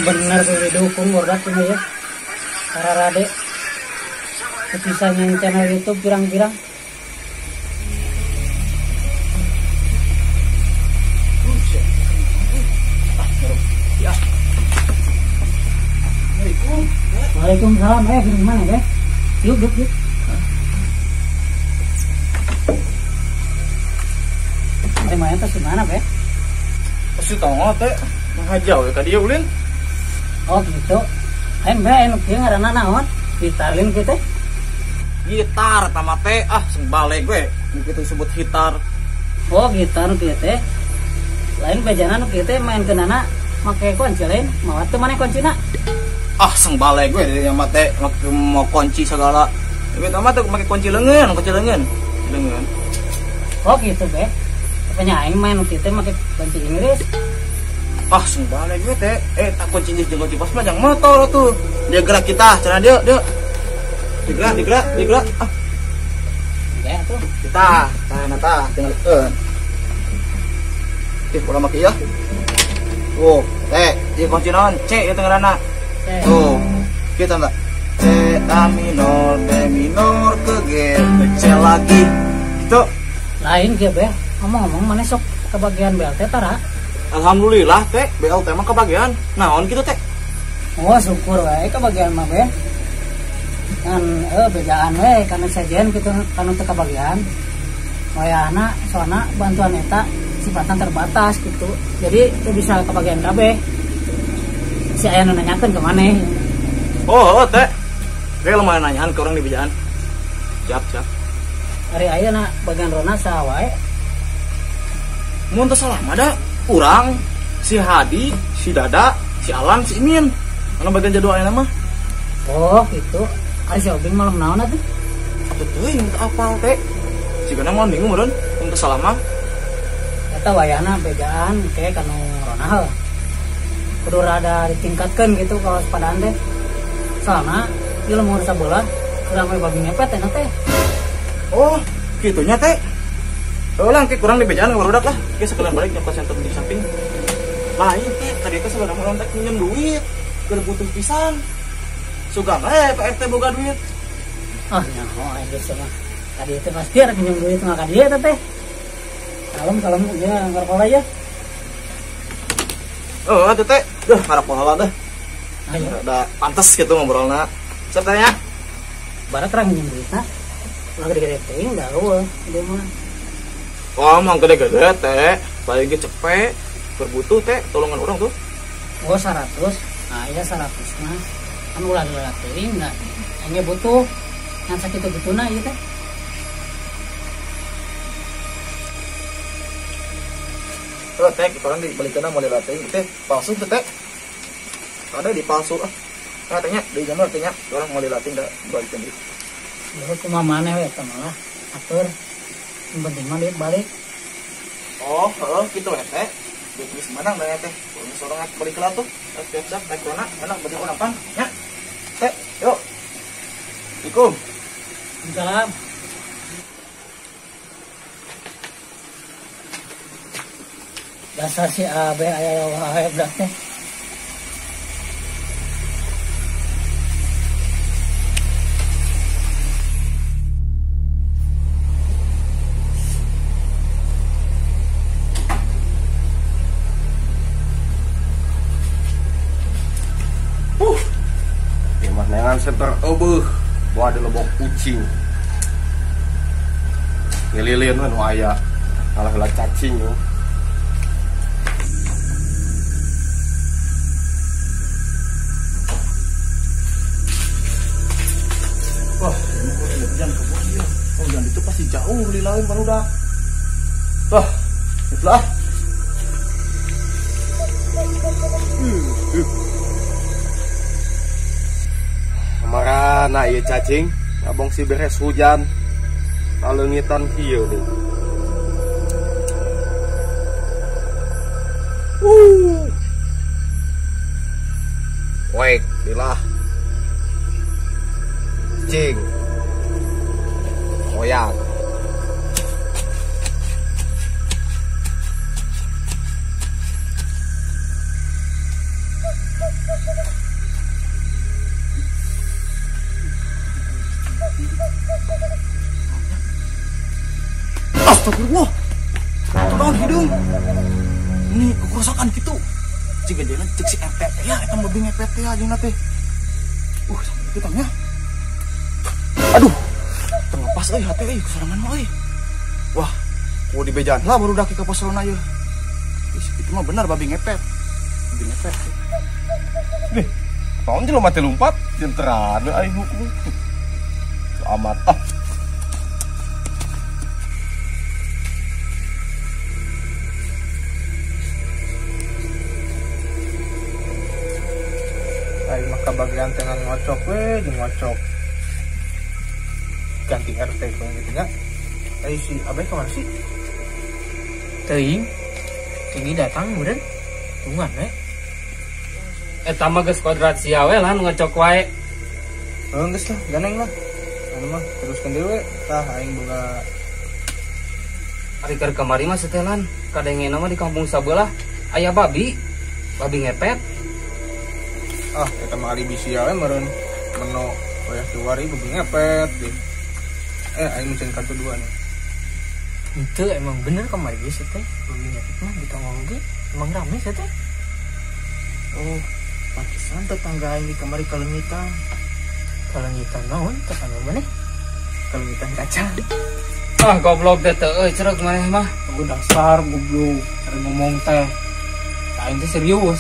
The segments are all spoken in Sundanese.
Bener kudu dukung bordak ini ya. Kararade. Kepisahnya channel YouTube pirang-pirang. Ya. Waalaikumsalam. Gimana ya? Yuk, yuk, yuk. Ari main teh gimana, Be? Pasti tongol teh, menghajau ya ka dieu ulin. Oh, gitu. Aing be anu kieu ngaranna naon? Gitarlin kieu teh. Gitar tama teh, ah sembale gue. Kitu disebut gitar. Oh, gitar kieu teh. Lain bejana nu kieu teh maenkeunana make kunci lain, mawa teu maneh kuncina. Ah sembale gue yang mate mau kunci segala. Tapi tama teh make kunci leungeun, kunci leungeun. Leungeun. Oh, gitu be. Pokoknya aing main kieu teh make kunci Inggris. Ah sembale gue teh. Tak kunci Inggris jeung kunci pas mah jang motor tuh. Dia gerak kita, cenah dia, dia. Digerak, digerak, digerak. Ah. Ya tuh. Kita, tah tah tinggal Ih, ulah make ieu. Tuh, teh, ieu kunci naon? C ieu teh ngaranna. Tuh, kita enggak C A minor, B minor ke G, ke C lagi. Gitu. Lain kieu be. Ngomong-ngomong mana sok kebagian BLT tara? Alhamdulillah teh, BLT mah kebagian. Naon kitu teh? Oh, syukur wae kebagian mah be. Ngan bejaan we kana sajen kitu kanu teu kebagian. Wayahna soalna bantuan eta sifatna terbatas gitu. Jadi teu bisa kebagian kabeh. Si aya nu nanyakeun ke maneh. Oh, teh. Kayak lumayan nanyaan ke orang di bejaan. Siap, siap. Ari ayeuna bagian rona saha wae? Mun teu salah mah da urang, si Hadi, si Dada, si Alan, si Imin. Mana bagian jadwal ayeuna mah? Oh, gitu. Ari si Obing malam naon atuh? Atuh teuing teu apal teh. Sigana moal minggu meureun, mun teu salah mah. Eta wayahna bejaan ke kanu rona heuh. Kudu rada ditingkatkeun gitu kewaspadaan teh. Soalna ieu lembur sabelah urang we babi ngepet teh teh. Oh, kitunya teh. Ulang ke kurang di bejaan barudak lah. Ge sekalian balik nyokot center di samping. Lain teh tadi teh sebenarnya urang teh minjem duit, keur butuh pisan. Suka bae Pak RT boga duit. Ah, nyaho aing geus mah. Tadi teh pasti ada minjem duit mah ka dieu teh. Kalem-kalem ya ngarokok ya. Oh, atuh teh. Duh, ngarokok heula teh. Ayo. Udah pantes gitu ngobrolna. Sertanya barat terang minjem duitna. Ulah gede-gede teuing da eueuh ieu mah. Oh, mah gede-gede teh. Paling ge cepet, berbutuh teh tolongan urang tuh. Oh, 100. Nah, iya 100 mah. Kan ulah leulah teuing da. Aing ge butuh. Ngan sakitu butuhna ieu teh. Tuh teh, kita orang dibalikin mau dilatih teh palsu tuh teh. Ada di palsu ah. Katanya di jamur tehnya orang mau dilatih enggak balikin deui. Leuh kumaha maneh we eta mah atur. Yang penting mah duit balik. Oh, heeh kitu we teh. Duit geus menang da teh. Urang sorang balik heula tuh. Siap-siap naik corona, menang bagi urang pan nya. Teh, yuk. Assalamualaikum. Salam. Dasar si AB aya wae budak teh. Ieu mah neangan center eueuh, bawa di lebok kucing. Ngililin we nu aya, ngalah heula cacing yo. Wah, ini hujan ke bawah ya. Oh, hujan itu pasti jauh lilain barudak. Wah, itulah. Marana ieu cacing, ngabong si beres hujan. Kaleungitan kieu nih. Wek, dilah. Cing. Koyak. Astagfirullah. Naon hidung? Ini kerusakan kitu. Jika jalan cek si RT ya eta babi ngepet teh jeung teh. Sampai kitu nya. Aduh. Tengah pas euy hate euy kusorangan mah euy. Wah, kudu dibejaan lah baru daki ka pos ronda ieu. Itu mah benar babi ngepet. Babi ngepet. Deh, tahun jelema mati lompat jeung terane aing hukum. Amat ah. Aing mah kabagian teh ngocok we jeung ngocok. Ganti RT bang gitu nya. Ayo si Abah kemana sih? Teuing. Tinggi datang meureun. Tungguan we. Eta mah geus kodrat sia we lah nu ngocok wae. Heuh geus lah, ganeng lah. Anu mah teruskeun deui we. Tah aing boga ari keur kamari mah setelan kadengena mah di kampung sabelah aya babi. Babi ngepet. Ah, eta mah alibi sia we meureun meno wayah kiwari babi ngepet deh. Aing mencen kartu 2 nih. Itu emang bener kamari geus teh. Babi ngepet mah di tongong ge emang rame sih teh. Oh, pantesan tetangga aing di kamari kalengitan. Kalengitan naon tetangga maneh? Kalengitan kaca. Ah, goblok teh teu euy cereg maneh mah. Tunggu dasar goblok, ari ngomong teh. Aing teh serius.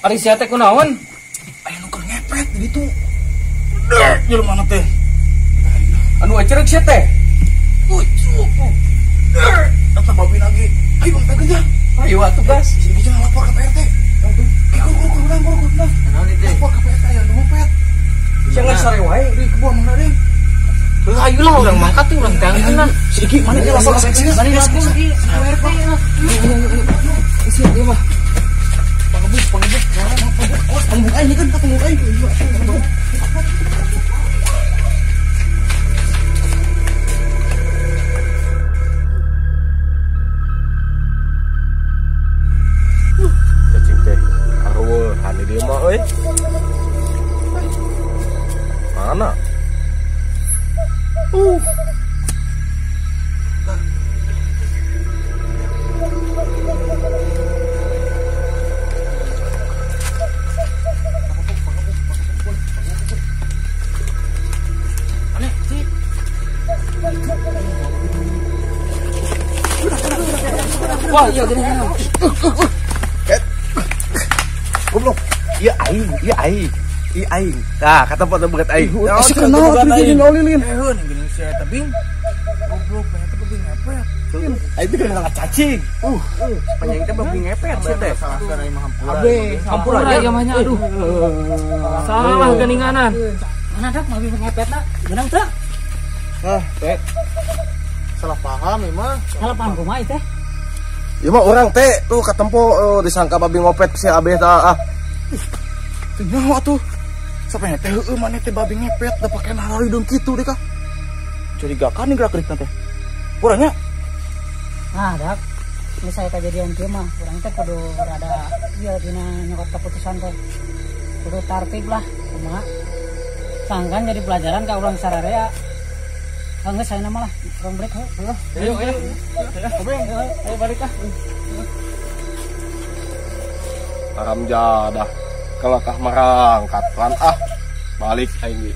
Ari sia teh kunaon? Aya nu keur ngepet di ditu. Deh, jelema mana teh? Anu acereg sia teh. Deh, eta babi lagi. Ayo bang teh. Ayo atuh gas. Si Iki jangan lapor ke PRT. Kudu. Naon ieu teh? Lapor ke PRT aya nu ngepet. Jangan sare wae di kebun Mang Dadeng. Heuh ayo lah urang mangkat tuh urang tangkeun. Si Iki mana dia lapor ke PRT? Mana lapor ki? PRT lah. Isi ieu mah. Pangebuk, awas pangebuk aing kan, pangebuk aing. Cacing teh, areueuhan di dieu mah euy. Mana? Wah, iya gini. Goblok. Ieu aing, ieu aing. Ieu aing. Tah, kata pot berat aing. Si kenal atuh jadi ngolilin. Heuh, geuning si eta bing. Goblok, ternyata babi ngepet. Aing teh kenal cacing. Panjang teh babi ngepet sih teh. Salah aing mah hampura. Hampura ya mah nya aduh. Salah geuninganan. Mana dak babi ngepet na? Geunang teh. Ah, teh. Salah paham ieu mah. Salah paham kumaha ieu teh? Ya mah orang teh tuh katempo disangka babi ngopet si Abeh tah ah. Teu nyaho atuh. Sampai teh heueuh maneh teh babi ngepet da pake nararidung kitu deh kah. Curigakan nih gerak-gerikna teh. Urangnya. Nah, dak. Ini saya kejadian kieu mah, urang teh kudu rada ieu dina nyokot keputusan teh. Kudu tartib lah kumaha. Sangkan jadi pelajaran ka urang sararea. Enggak saya nama lah, urang break heuh. Ayo, ayo. Ayo balik ah. Haram jadah. Kalakah marangkat lan ah. Balik aing ge.